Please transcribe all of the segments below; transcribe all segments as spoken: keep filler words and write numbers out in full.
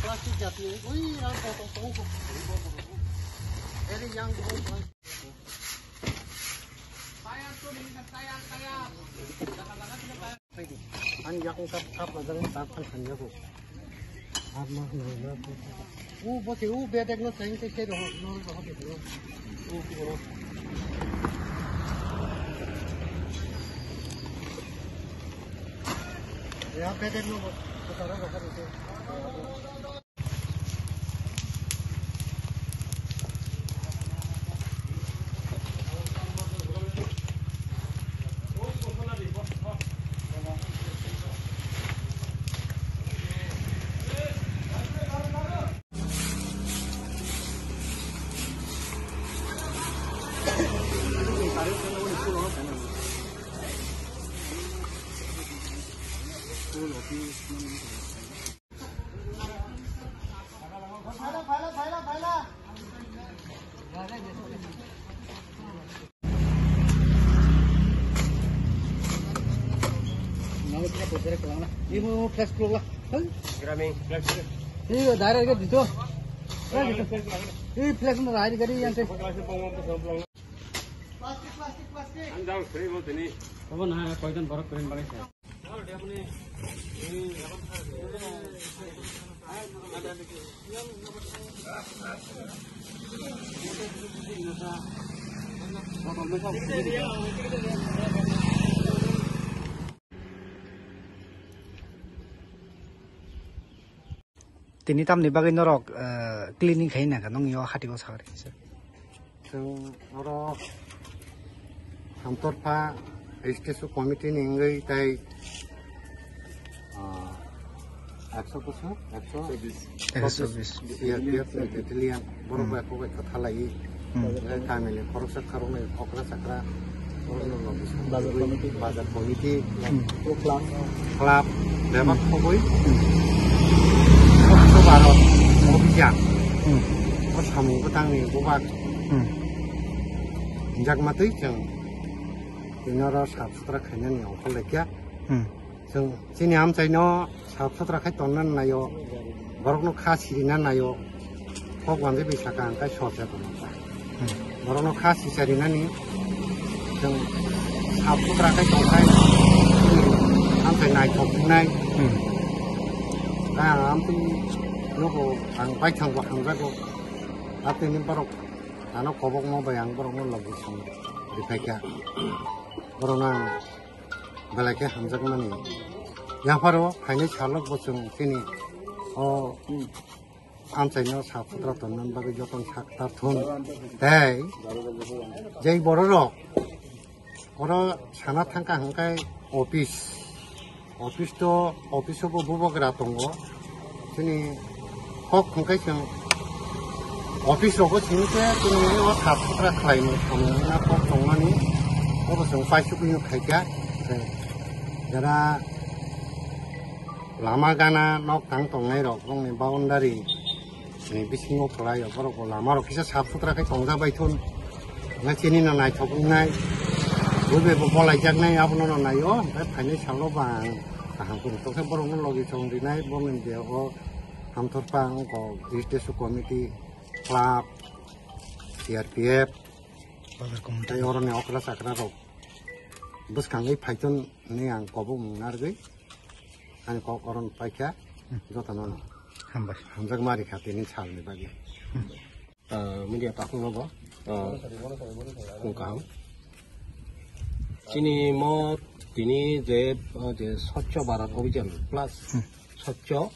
Plastic jati, ui, yang botol tong kok. Eri yang botol. Ani yakung kap kap na jang tak kan kan yaku. Ap ma ni na. U bo ke u be dek no sain ke se ro no ro ke ro. U ke ro. Ya be dek no bo. Ko ta ro ro ka ni ke. Ini flash keluar lah. Ini direct ke situ. Ini flash mau lari dari yang teh. Apa nah, kau itu borok keren banget ya. Tini tamni bagwi norok, eh, cleaning khai nangkha, nongni o hati o sagri. Chwng oro Hamtorpha Registration Committee ni wngwi tei, ah, ekso bwswk, ekso ekso bis. C R P F ni battalion, borok bai kok bai kwtha lai. Hmm. Hwnkhe kamini khoroksa kharoknwi okra chakra, borokno lobwi song bazar committee, bazar committee, hmm, club, club, bebak khogwi, hmm, Swachh Bharat Abhiyan, hmm, o samung bwtangni bubak, hmm, hinjakma twi chwng tini oro sap sutra khainani ongkhor laikha. Hmm. Chwng chini amchaino sap sutra khai tonna naio, borokno kha sirina naio, kok wanjwi bai saka hwnkhai sorsa tongkha. Hmm. Borokno kha sicharinani chwng sap sutra khai tongkhai chini amchai naithok wngnai. Hmm. Tei ang amtwi nugo ang baithangbo hamjago. Atwini borok ano kobokma bai ang borokno logi song riphaikha. Borokno ang belai khe hamjakmani yapharo phainai salok bo chwng chini o amchaino sap sutra tonna bagwi jotono sak tar thun. Tei jei bororok oro sana thangkha hwnkhe office, office to, office o bo bubagra tongo. Chini kok hwnkhe chwng office rogo simi khe chini o sap sutra khlaimani samung wngna kok tongmani, obo chwng paisukgwi khaikha. Jera lama gana nok tang tongnai rok bongni boundary ni bisingo kwlai o borok bo lama rok kisa sap sutra khe tongjak bai thun. Hwnkhe chini no naithok wngnai, bui bai bo bolai jaknai abono no naio, hwnkhe phainai salo bang kaham kwrwng tongkhe borokno logi chong rinai bongni je o Hamthorpa wngkha registration committee, club, C R P F, bazar committee, tei oroni okra chakra rok bwskangwi phaithun hwnwi ang kobok mung narwgwi ani kok oron paikha. Hmm. Jotono no. Hambai. Hamjak mari kha tini salni bagwi. Ah, media takhuk no bo, ah, kung kaham. Chini mo tini je, ah, je Swachh Bharat Abhiyan plus Hmm. Swachh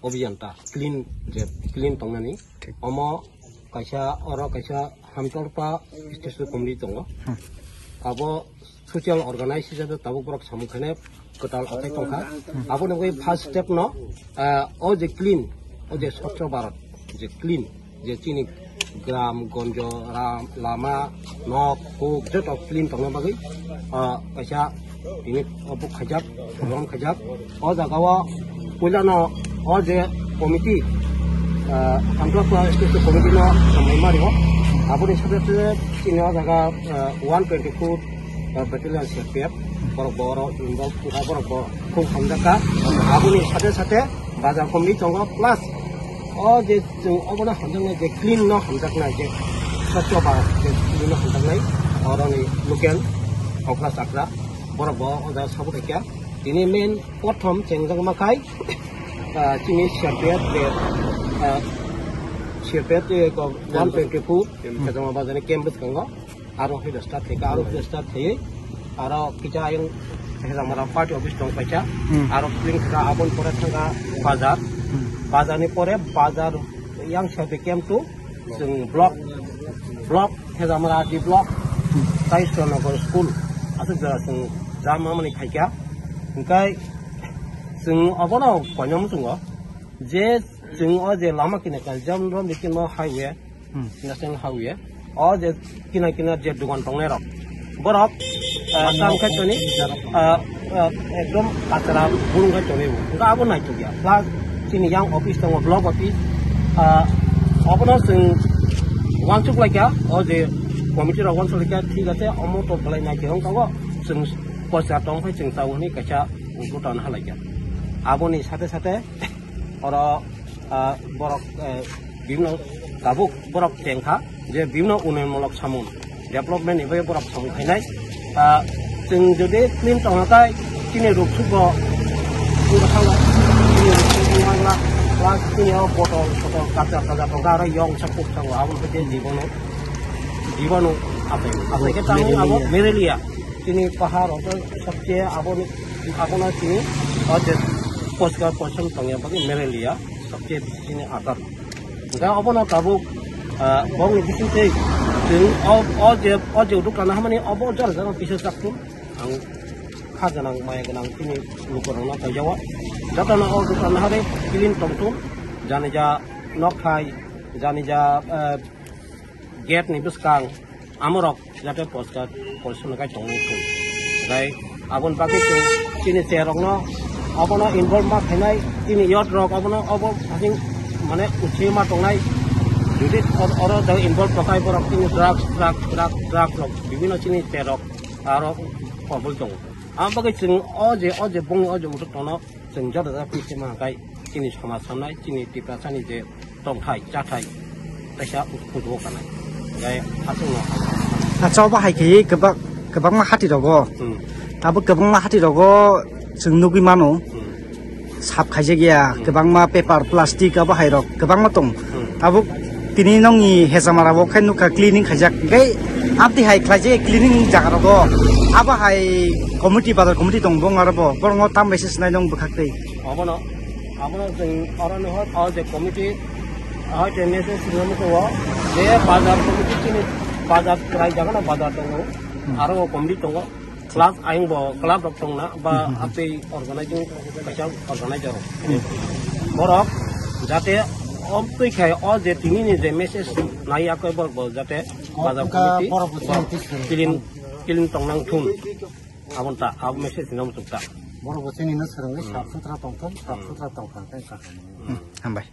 Abhiyan ta clean je clean tongnani. Thik. Omo kaisa oro kaisa Hamtorpa State Committee tongo. Hmm. Abo social organize hisabe tabuk borok samung khainai kwtal atai tongkha. Aboni bagwi first step no, ah, o je clean, o je Swachh Bharat, je clean, je chini gram, gonjo, ram, lama, nok, huk, joto clean tongna bagwi, ah, kaisa tini obo khaijak, program khaijak. O jaga o puila no o je committee, ah, Hamtorpa State Committee no samai mario. Aboni sate sate chini o jaga, ah, one twenty foot, ah, battalion C R P F, borok bo oro involve wngkha, borok bo khung hamjak kha. Aboni sate sate bazar committee tongo, plus o je chwng obono hamjaknai, je clean no hamjaknai, je Swachh Bharat, je clean no hamjaknai, oroni local okra chakra, borok bo o jaga support kha. Tini main prothom chengjak ma khai, ah, chini C R P F je, ah, C R P F je ko one twenty foot, Khajama Bazar ni camp bwskango. Aro hwnkhe start khaikha, aro hwnkhe start khaiwi, aro kisa ayang Hezamara party office tong paikha, Hmm. aro clean kha, aboni pore thangkha bazar, Hmm. bazar ni pore bazar yang side camp to chwng block, block Hezamara R D block, Hmm. tai Srinagar school, aswk jora chwng jama mani khaikha, hwnkhe chwng obono koinwi muchungo je chwng o je lama kina kal jam rom de kino highway, Hmm. National Highway. O je kina kina je dugan tongnai rok. Borok, ah, tam khai toni, ah, ah, ekdom kachara burung khai toni bo. Hwnkhe abo naitukya. Plus chini yang office tongo, block office. Ah, obono chwng uansuk laikha, o je committee rok uansuk laikha, thik ase, omo to belai naitok wng tongo. Chwng poisa tong khai chwng chao hwnwi kaisa ugrota wng halaikha. Aboni sate sate oro, ah, borok, eh, bibino tabuk borok chengkha je bibino unnayonmulok samung, development ni bagwi borok samung khainai. Ah, chwng jodi clean tongna tai chini ruk sukbo wngkha, chini ruk sukbo wngkha, plus chini o botol sotol kacha kacha tongkha, aro yong sak kuk sango, aboni bagwi jibonu, jibonu apai, apai khe tamo abo malaria. Chini pahar o sabse aboni, abono chini o je poskar porisomon tongya bagwi malaria sabse bisi chini atar. Hwnkhe obono tabuk, ah, bongni bisingtwi chwng o, o je, o je uduk kana hamani obo jora jora kisa chakthum. Ang kha gwnang, maya gwnang chini lukurokno kaijago. Jotono o uduk kana hari clean tongthum. Jani ja nokthai, jani ja, eh, gate ni bwskang amorok jate poskar porisomon khai tongwi thung. Tei aboni bagwi chwng chini chair rokno abono involve ma khainai, chini youth rok abono obo hasing mane uchi ma tongnai. Jodi or-, oro jagao involve tongkhai borok chini drugs, drugs, drugs, drugs rok bibino chini chair rok aro kobol tongo. Aboni bagwi chwng o je, o je bongni o je utok tono chwng joto jagao pisi ma khainai chini somaj samnai, chini Tiprasani je tongthai, chathai, kaisa ukhuk o kanai. Gai aswkno. Acha, obo hai khe kwbak-, kwbangma hati rogo. Hmm. Abo kwbangma hati rogo chwng nugwi mano. Hmm. Sap khaijak ya, Hmm. kwbangma paper, plastic abo hai rok kwbangma tong. Hmm. Abo tini nongni Hezamara o khe nukha cleaning khaijak. Gai abdi hai khlaijak cleaning jaga rogo. Abo hai committee, bazar committee tong bong aro bo. Borok tam bai se sinai nong bwkhak twi. Abono, abono chwng oro no hor, o je committee, hoi te message sino mo to, je bazar committee chini bazar kwrai jaga na bazar tongo, Hmm. aro o committee tongo, plus ayang bo club rok tongna, ba Hmm, hmm, hmm. Apei organizing, kaisa organizer rok. Hmm. Borok jate o twi khai o je tini ni je message nai yakoi borok bo jate O bazar wngkha committee borok bo ba chini clean, clean tongnang thun. Aboni ta, abo message no muchuk ta. Borok bo chini no swrwngwi Hmm. sap sutra tongthun, sap Hmm. sutra tongthun, tei sakha. Hmm, hambai.